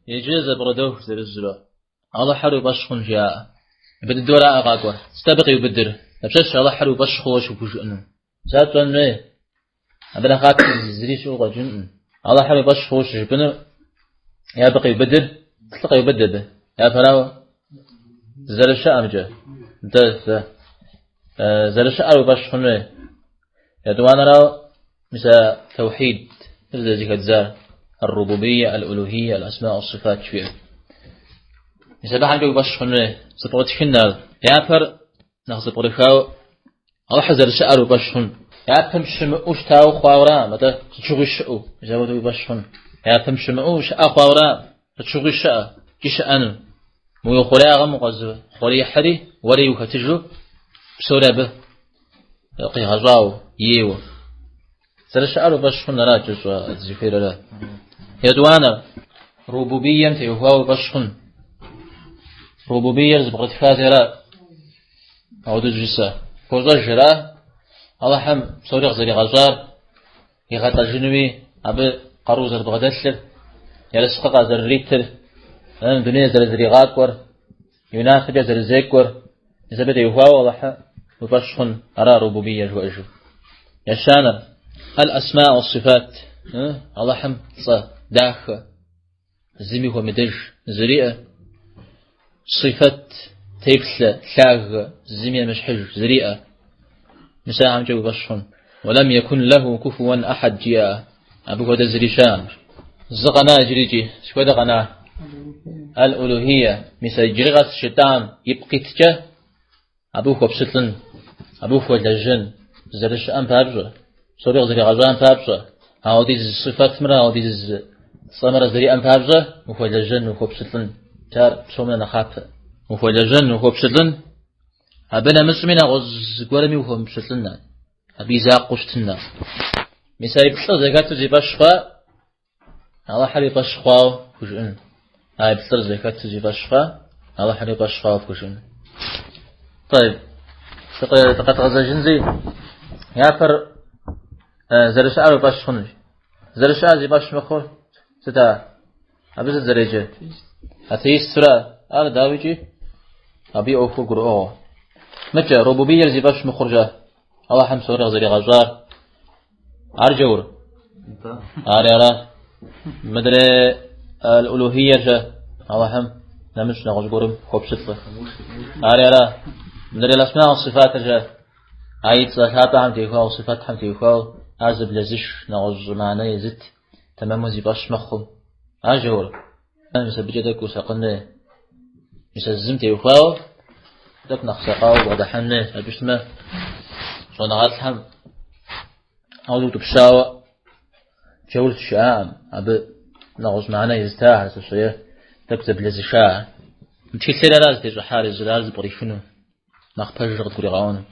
Иджы зэбгъэдоху зырызурэ. Алыхьыр уи фӏэщ хъун жаӏэ. Абы дыдэу араӏэ къакӏуэр. Сыт абы къиубыдыр? Дапщэщ Алыхьыр уи фӏэщ хъууэ щыхужыӏэну? Сэ тщӏэн хуей. Абы нэхъапэ зыри щыӏэу къыщӏэкӏынкъым. Алыхьыр уи фӏэщ хъууэ щыжыпӏэнур, е абы къиубыдыр, плӏы къеубыд абы. Япэрауэ, зэрыщыӏэмкӏэ, дэ зэ, зэрыщыӏэр уи фӏэщ хъун хуей. Етӏуанэрауэ, мис а тэухьид зэрызэхэдзар, ар-рубубия, аль-улухия, аль-асма, ас-сифат жиӏэр. Мис абыхэмкӏэ уи фӏэщ хъун хуей, зэпкърытхын ар. Япэр нэхъ зэпкърыхауэ Алыхьыр зэрыщыӏэр уи фӏэщ хъун. Япэм щымыӏэу щытауэ хъуауэраӏым, атӏэ сыт щыгъуи щыӏэу, мис апхуэдэу уи фӏэщ хъун. Япэм щымыӏэу щыӏэ хъуауэраӏым, сыт щыгъуи щыӏэ, икӏи щыӏэну. Мы уи хъуреягъым укъэзыухъуреихьри, уэри ухэтыжу, псори абы къигъэщӏауэ, ейуэ. Зэрыщыӏэр уи фӏэщ хъун ара кӏэщӏу зыхуейр ара. Етӏуанэр, рубубием теухуауэ уи фӏэщ хъун. Рубубиер зэпкърытхати ара. Ауэдэу жысӏэ. Фощӏэж ара, Алыхьым псори къызэригъэщӏар, игъэлӏэжынуи абы къару зэрыбгъэдэлъыр, ерыскъы къазэрыритыр, дунейр зэрызэригъакӏуэр, и унафэкӏэ зэрызекӏуэр, мис абы теухуауэ Алыхьыр уи фӏэщ хъун, ара рубубие жыхуаӏэжыр. Ещанэр, аль-асма уас-сифат, Алыхьым цӏэ дахэ, зыми хуэмыдэж зэриӏэ, сифэт теплъэ лъагэ зыми емыщхьыж зэриӏэ, мис ахэмкӏэ уи фӏэщ хъун. Уэлэм екун лэху куфуэн ахьэд жиӏэ, абы хуэдэ зыри щыӏэкъым. Зы къэна иджырикӏи, сыт хуэдэ къэна? Аль-улухия, мис а иджыри къэс жытӏам ипкъ иткӏэ, абы хуэпщылӏын, абы хуэлэжьэн зэрыщыӏэм папщӏэ, псори къызэригъэщӏам папщӏэ, ауэдиз сыфэтымрэ ауэдиз цӏэмрэ зэриӏэм папщӏэ ухуэлэжьэн, ухуэпщылӏын. Ар псом нэхъапэ. Ухуэлэжьэн, ухуэпщылӏын, абы нэмыщӏми нэгъуэщӏ зыгуэрми ухуэмыпщылӏын, абы и закъуэу щытын. Мис а плӏыр зэхэту зи фӏэщ хъуа, Алыхьыр и фӏэщ хъуауэ пхужыӏэн. А плӏыр зэхэту зи фӏэщ хъуа, Алыхьыр и фӏэщ хъуауэ пхужыӏэн. Тӏэйб, дыкъэдгъэзэжынзи, япэр зэрыщыӏэр уи фӏэщ хъунущ. Зэрыщыӏэр зи фӏэщ мыхъур сыт ар? Абы сыт зэреджэр? Атеистра? Ар дауикӏи абы и ӏуэхур гурыӏуэгъуэ. Мыкӏэ, рубубиер зи фӏэщ мыхъур жа? Алыхьым псори къызэригъэщӏар. Ар джаур? Ари ара. Мыдрей аль-улухиер жа? Алыхьым нэмыщӏ нэгъуэщӏ гуэрым хуэпщылӏыр. Ари ара. Мыдрей аль-асма уас-сифатыр жа? А и цӏэ лъапӏэхэм теухуауэ, сифэтхэм теухуауэ, ар зэблэзыш нэгъуэщӏ мыхьэнэ езыт, тэмэму зи фӏэщ мыхъум. Ар джаур? Мис абыкӏэ тӏэкӏу усакъын хуей. Мис а зым теухуауэ тӏэкӏу нэхъ сакъауэ бгъэдыхьэн хуей. Абы щытмэ, щӏэныгъэлӏхэм ауэ утӏыпщауэ джаур щыӏакъым. Абы нэгъуэщӏ мыхьэнэ езытахэр, сыщӏые тӏэкӏу зэблэзышахэр. Мы тхылъыр ара зытещӏыхьар езыр ар зэпкърихыну, нэхъ пэжыр къыдгуригъэӏуэну.